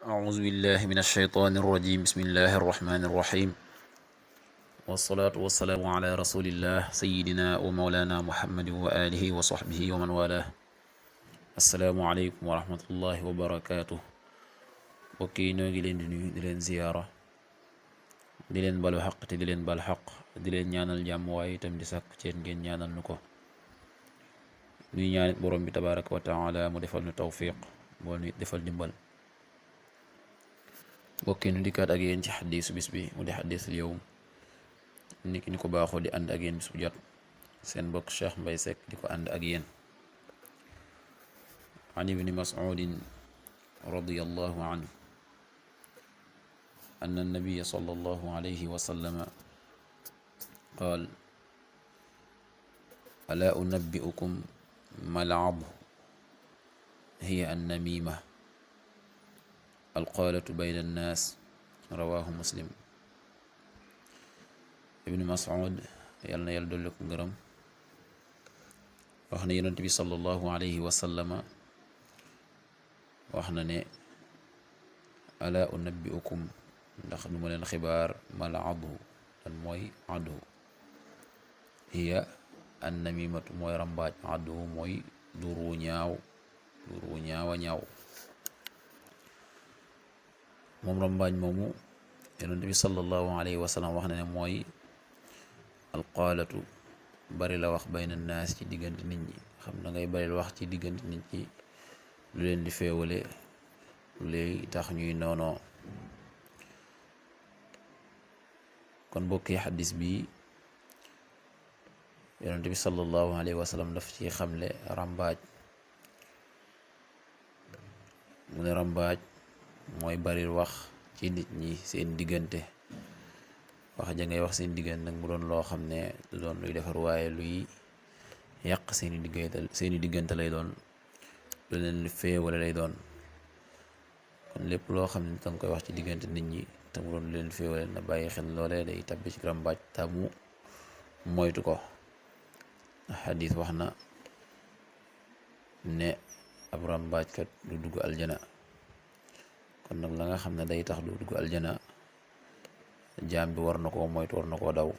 أعوذ بالله من الشيطان الرجيم بسم الله الرحمن الرحيم والصلاة والسلام على رسول الله سيدنا ومولانا محمد وآله وصحبه ومن والاه السلام عليكم ورحمة الله وبركاته bokki noo ngi leen di nuyu di leen ziyaara di leen balu xaq te di leen bal xaq di leen ñaanal jàmm waaye itam di sàkk ceen ngeen ñaanal nu ko nuy ñaanit borom bi tabaraka wa taala mu defal nu tawfiq boo nu defal dimbal bokki nu dikkaat ak yéen ci xadiisu bis bi mu di xadiisul yawm ni ki ñu ko baaxoo di ànd ak yéen bis bu jot seen bokk Cheikh Mbaye Seck di ko ànd ak yéen an ibni mas'udin radiyallahu anhu أن النبي صلى الله عليه وسلم قال ألا أنبئكم ما العض هي النميمة القالة بين الناس رواه مسلم ابن مسعود yàlla na yàlla dolli ko ngërëm wax na yonent bi sallallahu alayhi wa sallama wax na ne ala unabbi'ukum ndax du ma leen xibaar mal adhu lan mooy adhu hiya an namimatu mooy rambaaj adhu mooy dur wu ñaawa ñaaw moom rambaaj moomu yonent bi sallallahu alayhi wa sallam wax na ne mooy alqaalatu bari la wax bayna naas ci diggante nit ñi xam na ngay bari wax ci diggante nit ñi lu leen di féewale lu lay tax ñuy noonoo kon bokki xadis bi yonent bi sallallahu alayhi wa sallam daf ci xamle rambaaj mu ne rambaaj mooy bari wax ci nit ñi seen diggante wax ja ngay wax seen diggante nag mu doon loo xam ne du doon luy defar waaye luy yàq seeni diggante lay doon lu leen lu féewale lay doon kon lépp loo xam ne danga koy wax ci diggante nit ñi te mu doon leen féewale na bàyyi xel loolee day tabbi ci rambaaj tamu moytu ko xadis wax na ne ab rambaajkat du dugg aljana kon nag la nga xam ne day tax du dugg aljana jaam bi war na koo moytu war na koo daw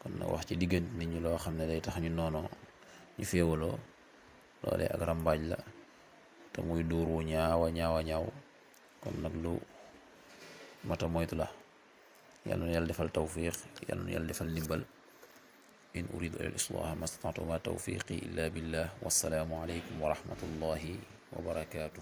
kon nag wax ci diggante nit ñi loo xam ne day tax ñu noonoo ñu féewaloo loolee ak rambaaj la te muy duur wu ñaawa ñaaw kon nag lu mata moytu la yàlla na yàlla defal tawfiq yàlla na yàlla defal ndimbal in uridu ila al-islaha ma stata'tu ma tawfiqi illa billah wassalaamu alaykum wa rahmatullahi wa barakatuh